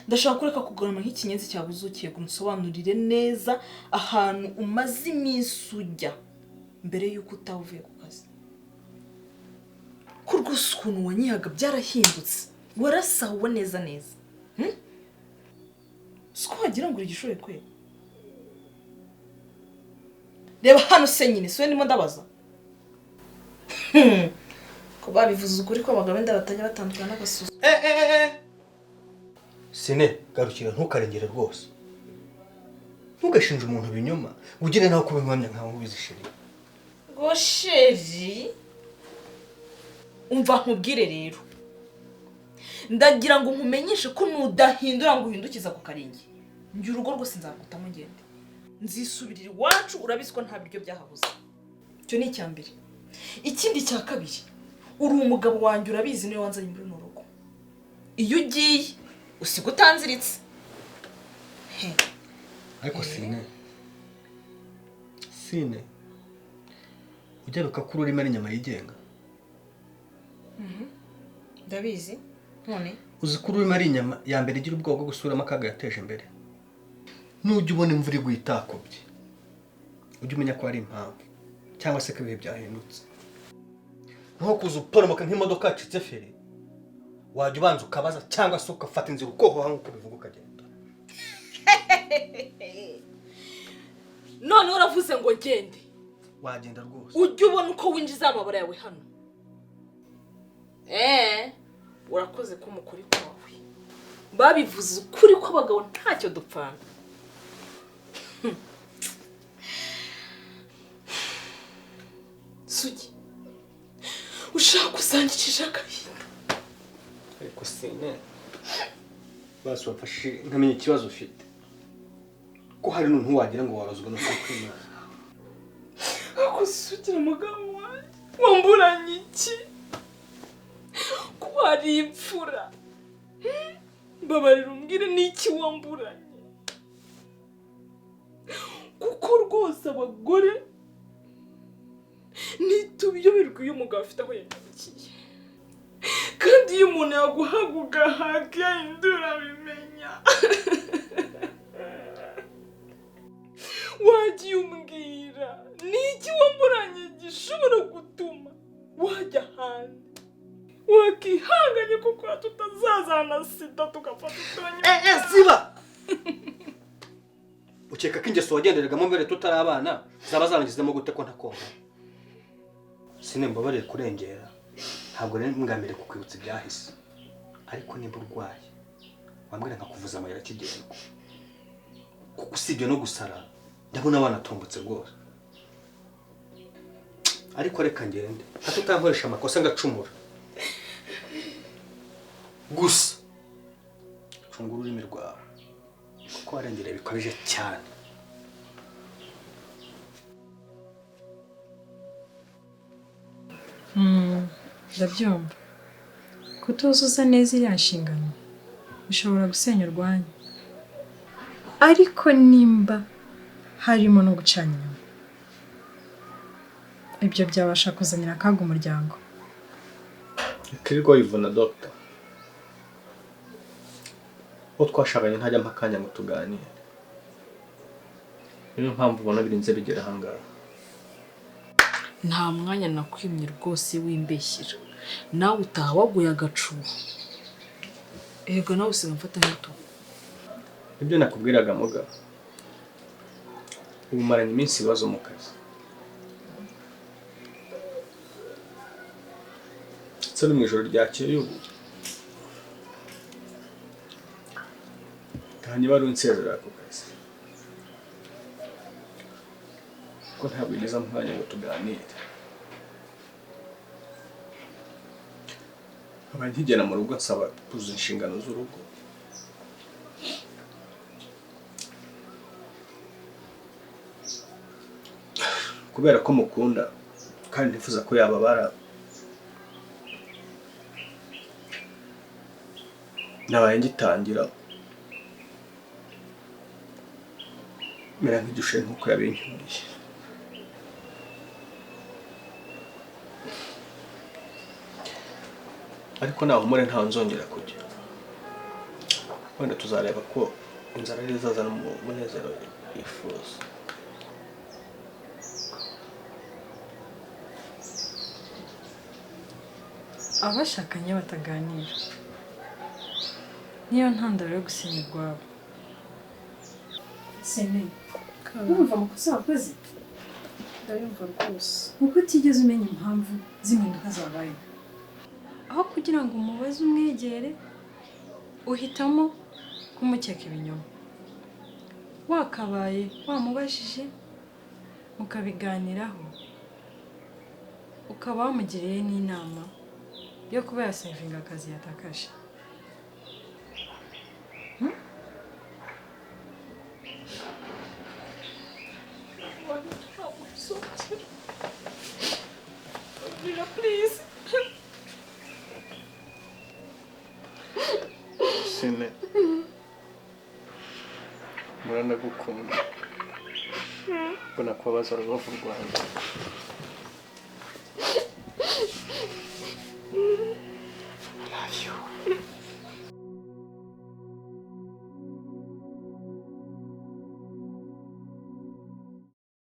Ndashaka kureka kugorama nk'ikinyenzi cyabuzukiye, ngo unsobanurire neza ahantu umaze iminsi ujya mbere y'uko utaha uvuye ku kazi. Ko rwose ukuntu wanyihaga byarahindutse, warasahuwe neza neza. Siko wagira ngo uri igishoboye kweli? Reba hano se nyine, siwe ndimo ndabaza. Ko babivuze ukuri ko abagabo wenda batajya batandukana n'agasuzu. Sine, garukira, ntukarengere rwose. Ntugashinje umuntu ibinyoma, ugire nawe kubimpamya nkaho ubizi, chérie. Ngo chérie, umva nkubwire rero. Ndagira ngo nkumenyeshe ko nudahindura ngo uhindukize ako karenge, njye urugo rwose nzagutamo ngende. Nzisubirira iwacu, urabizi ko nta biryo byahabuze. Icyo ni icya mbere. Ikindi cya kabiri, uri umugabo wanjye, urabizi, niwe wanzanye muri runo rugo. Iyo ugiye usiga utanziritse. He. Ariko Sine, Sine, ujyaruka ko ururimi ari inyama yigenga. Ndabizi. None Uzi ko ururimi ari inyama ya mbere igira ubwoba bwo gusubiramo akaga yateje imbere. Nujya ubona imvura iguye itakobye, ujye umenya ko hari impamvu cyangwa se ko ibihe byahindutse. Nko kuza uporomoka nk'imodoka yacitse feri, wajya ubanza ukabaza cyangwa se ugafata inzira ukohoha nk'uko bivuga ukagenda. None uravuze ngo ngende? Wagenda rwose. Ujye ubona uko winjiza amabara yawe hano. Urakoze ko umukuri kwawe. Babivuze ukuri ko abagabo ntacyo dupfana. Sugi, ushaka uzanyicisha agahinda. Ariko Sine, basi wafashe nkamenya ikibazo ufite, ko hari n'umuntu wagira ngo warozwe no kwimana. Ako Sugira, umugabo wanjye, wamburanye iki? Ko wari imfura? Mbabarira umbwire n'iki wamburanye, kuko rwose abagore ntitubiyoberwa iyo umugabo afite aho yagiye, kandi iyo umuntu yaguhaga ugahaga yahindura urabimenya. Wagiye umbwira n'iki wamburanye gishobora gutuma wajya ahandi, wakihanganye kuko tutazazana sida tugapfa tutonyine. Ziba! Ukeka ko ingeso wagendereragamo mbere tutari abana zaba zarangizemo gute ko ntakonka? Sine, mbabarire kurengera, ntabwo rero ngambere kukwibutsa ibyahise, ariko nimba urwaye wambwira nkakuvuza amayira akigendwa, kuko usibye no gusara ndabona wanatombotse rwose. Ariko reka ngende hato utankoresha amakosa ngacumura. Gusa cunga ururimi rwawe kuko warengereye bikabije cyane. Ndabyumva. Kutuzuza neza iriya nshingano bishobora gusenya urwanyu, ariko nimba harimo no gucana inyuma, ibyo byabasha kuzanira akaga umuryango. Kirirwa wivuna dogita, uwo twashakanye ntajya ampa akanya ngo tuganire, niyo mpamvu ubona birinze bigera ahangaha. Nta mwanya nakwimye rwose wimbeshyira, nawe utaha waguye agacuho. Ego nawe usiga mfata nk'utu. Ibyo nakubwiraga muga, ubu maranye iminsi ibibazo mu kazi, ndetse no mu ijoro ryakeye ubu ntange bari unsezerera ku kazi, kuko ntabwo yigeze ampa umwanya ngo tuganire. Nkaba nkigera mu rugo nsaba kuzuza inshingano z'urugo. Kubera ko mukunda kandi ntifuza ko yababara, nabaye ngitangira mera nk'igishuhe nk'uko yabinkuriye. Ariko nahumure ntawe nzongera kujya. Wenda tuzareba ko inzara ariyo izazana umunezero yifuza. Abashakanye bataganira niyo ntandaro yo gusenya urwabo. Sene, urumva amakosa wakoze? Ndayumva rwose. Kuko utigeze umenya impamvu z'impinduka zabayeho. Aho kugira ngo umubaze umwegere, uhitamo kumukeka ibinyoma. Wakabaye wamubajije mukabiganiraho, ukaba wamugiriye n'inama yo kuba yasevinga akazi yatakaje. Please. Sine, muranagukunda, mbona kubabaza urubavu rwanjye. I love you.